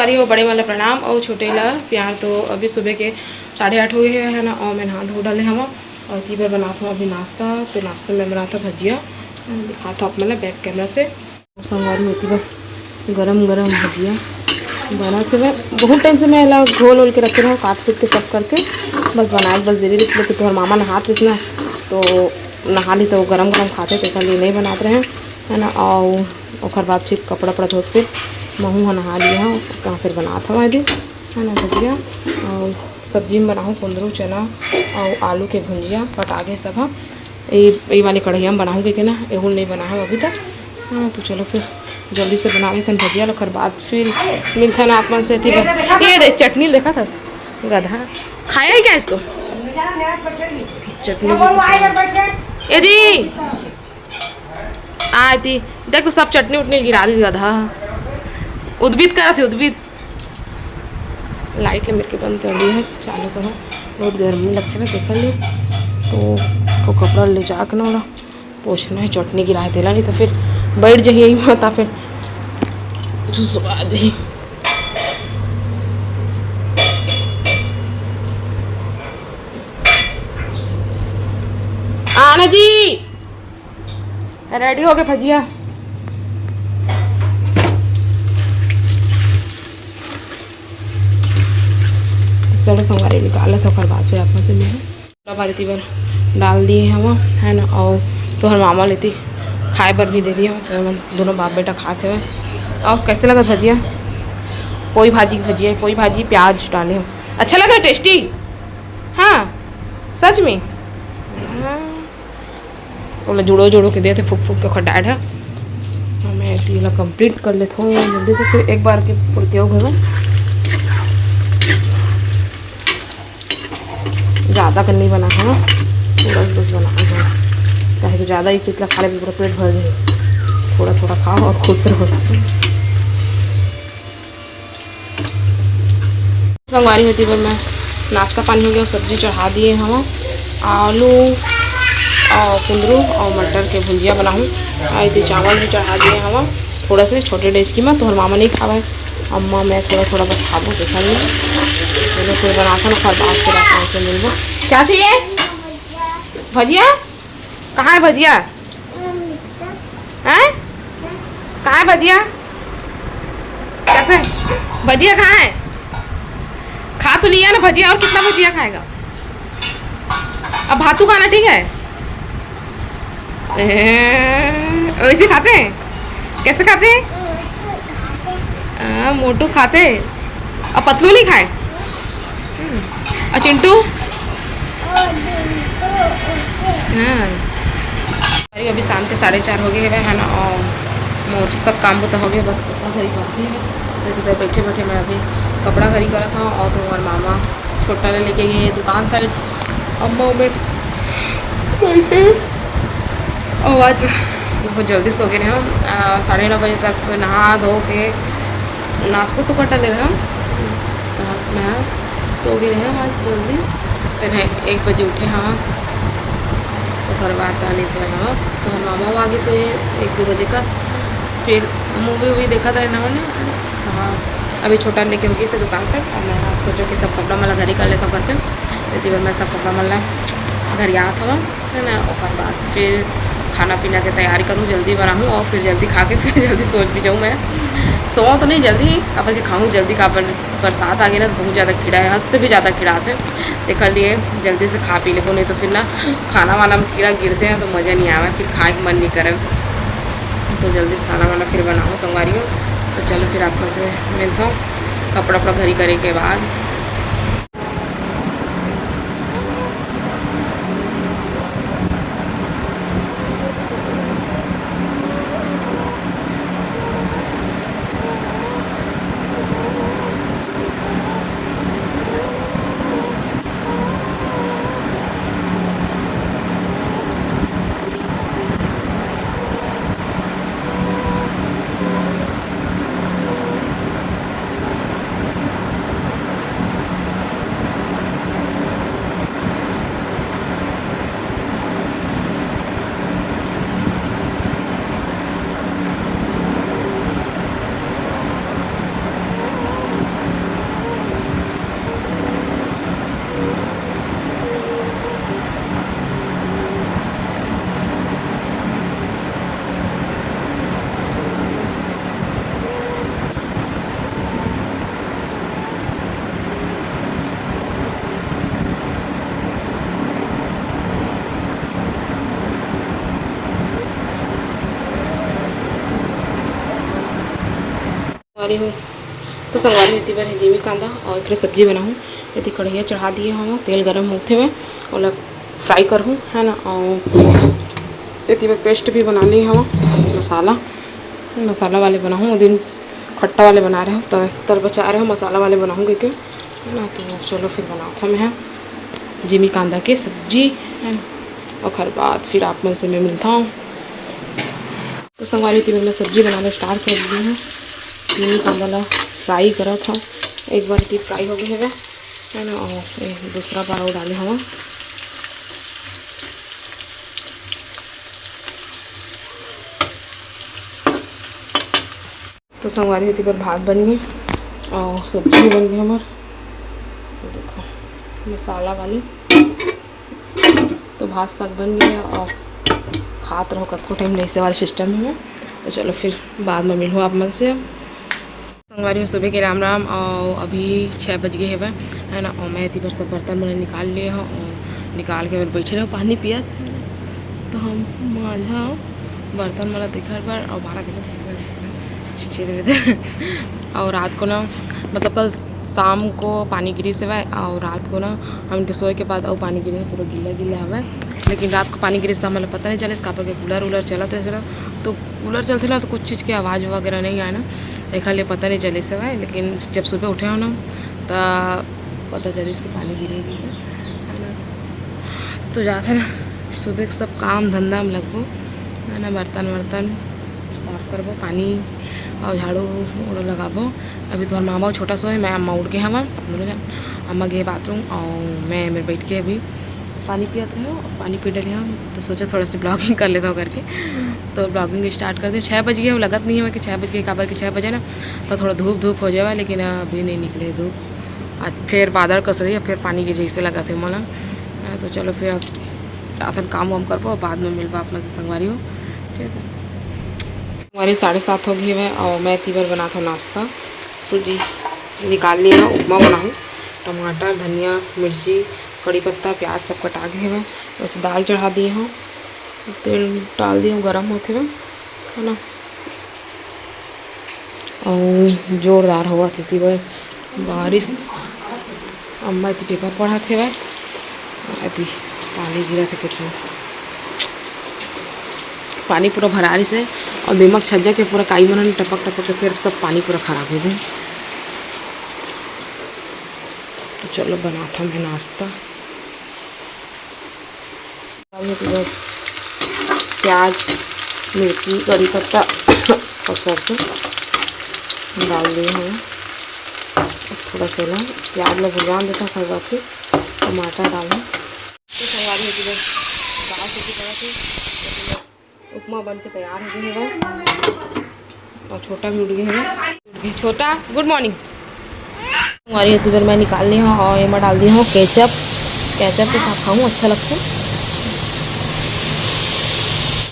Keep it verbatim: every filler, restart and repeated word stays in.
अरे, वो बड़े वाला प्रणाम और छोटे ला प्यार। तो अभी सुबह के साढ़े आठ हो गए है ना, और मैं नहा धो डाले हवा और ती बर बनात हूँ अभी नाश्ता। तो नाश्ता में बनाता भजिया, दिखाता हूँ आप मन ला बैक कैमरा से। संगवारी हो, ती बर गरम गरम भजिया बनात हवे। बहुत टाइम से मैं एला घोल ओल के रखे रहूँ, काट पीट के सब करके बस बनाए के बस देरी रहिस, लेकिन तोहर मामा नहात रहिस ना, तो नहा ली तो गरम गरम खाते, तेकर लिए नहीं बनात रहे, है ना। और ओकर बाद फिर कपड़ा उपड़ा धोत फिर महू ह नहा लिए हूँ, कहाँ फिर बनात हवा यदि, है ना, भजिया। और सब्जी में बनाहूँ कुंदरू चना और आलू के भुंजिया, पटा गे सब ह। ये, ये वाली कढ़ैया में बनाहूँ कि ना, एहू नहीं बना है अभी तक। हाँ, तो चलो फिर जल्दी से बना लेते हैं भजिया, ओकर बाद फिर मिलते हैं आप मन से। ठीक है, ये दे चटनी देखा था गधा, खाया ही क्या इसको? चटनी भी पसंद है। ए जी, आती देख तो सब चटनी उटनी गिरा दी गधा। उद्भिद करत है, उद्भिद। लाइट ले मेरे के बंद कर दिया है, चालू करो। बहुत गर्मी लगता है, देख ली। तो, तो कपड़ा ले जाके ना ओला पोछना है, चटनी गिरा देला, नहीं तो फिर बैठ जाइए ही माता, फिर सुसुआ जी। आना जी, रेडी हो गए भजिया। चलो संगवारी निकालत हो, ओकर बाद फिर आप मन से मिलहूँ। बारी ती बर डाल दिए हवा, है ना, और तोहर मामा लेती खाए बर भी दे दिए हवा। दोनों बाप बेटा खात हवे। और कैसे लगत भजिया? पोई भाजी की भजिया, पोई भाजी प्याज डाले हो। अच्छा लगा, टेस्टी? हाँ, सच में। हाँ। ओला जुड़ो जुड़ो के देते, फूक फूक के ओखर डाढ़ ह। मैं एती ला कंप्लीट कर लेत हूँ जल्दी से, फिर एक बार के पूर्ति हो गए। ज़्यादा कर नहीं बना है, बस बस बना है, काहे कि ज़्यादा ये चीज ला खा ले पूरा पेट भर जाए। थोड़ा थोड़ा खाओ और खुश रहो। संगवारी हो, ती बर मैं नाश्ता पानी हो गया, सब्जी चढ़ा दिए हवा, आलू और कुंदरू और मटर के भुंजिया बनाहूँ। और इतने चावल भी चढ़ा दिए हवा, थोड़ा से छोटे डेचकी में, तोहर मामा नहीं खावे, अम्मा मैं थोड़ा थोड़ा बस खाबो, देखा नहीं। चलो फिर बनाता ना, खा बात फिर आप से मिलबो। क्या चाहिए? भजिया? कहाँ है भजिया? हैं? कहाँ है भजिया? कैसे? भजिया कहाँ है? खा तो लिया ना भजिया, और कितना भजिया खाएगा? अब भातू खाना, ठीक है? ए, वैसे खाते हैं? कैसे खाते हैं? हाँ, मोटू खाते हैं। और पतलू नहीं खाए? हम्म। और चिंटू? हाँ। अरे, अभी शाम के साढ़े चार हो गए हवे, है ना, और मोर सब काम बुता हो गया, बस कपड़ा घरी बाकी है। तो इधर बैठे बैठे मैं अभी कपड़ा घरी करा था, और तुम्हार मामा छोटा ले लेके गए दुकान साइड, अम्मा में बैठे। और आज बहुत जल्दी सो गए हम, आ, साढ़े नौ बजे तक नहा धो के नाश्ता तो कर ले रहे हम, मैं सो गए रहे आज जल्दी। तेने एक बजे उठे हम, ओकर बाद तहनी सोए हम। तो हम मामा आगे से एक दो बजे का, फिर मूवी वूवी देखा था ना मैंने। हाँ, अभी छोटा लेके होगी से दुकान से, और मैं सोचो कि सब कपड़ा मला घरी कर लेता हूँ करके, इतनी बार मैं सब कपड़ा मला घरी आता हूँ। है ना, ओकर बाद फिर खाना पीना के तैयारी करूँ, जल्दी बनाऊँ और फिर जल्दी खा के फिर जल्दी सोच भी जाऊँ। मैं सोऊँ तो नहीं जल्दी, काबर के खाऊँ जल्दी, काबर बरसात आ गई ना, तो बहुत ज़्यादा कीड़ा है, हद से भी ज़्यादा कीड़ा आते हैं। तेकर लिए जल्दी से खा पी लेबो, नहीं तो फिर ना खाना वाना में कीड़ा गिरते हैं तो मज़ा नहीं आवे, फिर खाए के मन नहीं करे। तो जल्दी से खाना वाना फिर बनाऊँ संगवारी हो। तो चलो फिर आप मन से मिलता हूँ कपड़ा उपड़ा घरी करे के बाद। अरे हो, तो संगवारी हो, एती बर हे जिमी कांदा अउ एकरे सब्जी बनाहूँ। एती कढ़ैया चढ़ा दिए हवं, तेल गरम होथे हवय, ओला फ्राई करहूँ, है ना। अउ एती बर पेस्ट भी बना लिए हवं, मसाला, मसाला वाले बनाहूँ। वो दिन खट्टा वाले बना रहे हो, तो तल बचा रहे हो, मसाला वाले बनाहूँ कहिके, है ना। तो चलो फिर बनाथों मैं जिमी कांदा के सब्जी, है ना। ओखर बाद फिर आप मन से मैं मिलता हूँ। तो संगवारी, एती बर मैं सब्जी बनाना स्टार्ट कर दी हूँ। जिमी कांदा ला फ्राई करत हूँ, एक बार एती फ्राई हो गए हवे, है ना। और ये दूसरा बार और डाले हूँ। तो संगवारी, एती बर भात बन गई और सब्जी भी बन गई हमार। तो देखो, मसाला वाली तो भात साग बन गया और खात रहो कतको टाइम, ऐसे वाला सिस्टम है। तो चलो फिर बाद में मिलूँ आप मन से। संगवारी हो, सुबह के राम राम। और अभी छः बज गए हवे, है ना। और मैं एती बर सब बर्तन मन निकाल लिए हूँ और निकाल के मैं बैठे रहो पानी पियत। तो हम मांझा बर्तन मन ला तेखर बर और बारह किलो छिछे देवे थे। और रात को ना, मतलब कल शाम को पानी गिरिस हवय और रात को ना हमन के सोए के बाद अउ पानी गिरे, पूरा गीला गीला हवय। लेकिन रात को पानी गिरिस त हमन ला पता नहीं चलिस, काबर के कूलर वूलर चलत रहे ना, तो कूलर चलथे ना तो कुछ चीज़ के आवाज़ वगैरह नहीं आए ना, एखर ले पता नहीं चलिस हवय। लेकिन जब सुबह उठे हो ना, त पता चलिस कि पानी गिरे गिरे, है ना। तो जाथे ना, सुबह के सब काम धंधा में लगबो, है ना, बर्तन वर्तन साफ करबो, पानी और झाड़ू उड़ू लगाबो। अभी तुम्हार मामा छोटा सोए, मैं अम्मा उठ गए हवा, दोनों जन। अम्मा गए बाथरूम और मैं मेरे बैठ के अभी पानी पियत रहे हूँ, पानी पी डले हूँ, तो सोचा थोड़ा सी ब्लॉगिंग कर लेता हूँ करके। तो ब्लॉगिंग स्टार्ट कर दे। छः बज गए, वो लगत नहीं है कि छः बज गए, काबर कि छः बजे ना तो थोड़ा धूप धूप हो जाए, लेकिन अभी नहीं निकले धूप। आज फिर बादल कस रही है, फिर पानी गिर जैसे लगा थे मोला। हाँ, तो चलो फिर अब रातन काम वाम करबो, बाद में मिलबो आप मन से संगवारी हो। ठीक है, संगवारी साढ़े सात हो गई है और मैं एती बर बनात हूँ नाश्ता। सूजी निकाल लिए हूँ, उपमा बनाऊँ। टमाटर, धनिया, मिर्ची, कड़ी पत्ता, प्याज सब कटा गए हवे। बस दाल चढ़ा दिए हूँ, तेल डाल दिए हूँ, गरम होते हुए, है ना। और जोरदार हवा थी बर बारिश। अम्मा एती पेपर पढ़त हेवय, एती पानी गिरत हे कुछ। पानी पूरा भरा रहिस हे और दीमक छज्जा के पूरा काई मन टपक टपक के फिर सब पानी पूरा खराब हो जाए। तो चलो बनात हन मैं नाश्ता। अब ये पूरा प्याज, मिर्ची, कड़ी पत्ता और सरसों डाल दिए हन। थोड़ा सा ना प्याज ला भुजान देता, ओकर बाद फिर टमाटर डालना। तो संगवारी हो गई, दाल सीटी पड़ा थी, उपमा बन के तैयार हो गई है। और छोटा भी उठ गया है, उठ गया छोटा। गुड मॉर्निंग। संगवारी हो, एती बर मैं निकाल ली हूँ और एमा डाल दी हूँ केचप। केचप के साथ खाऊँ, अच्छा लगता है।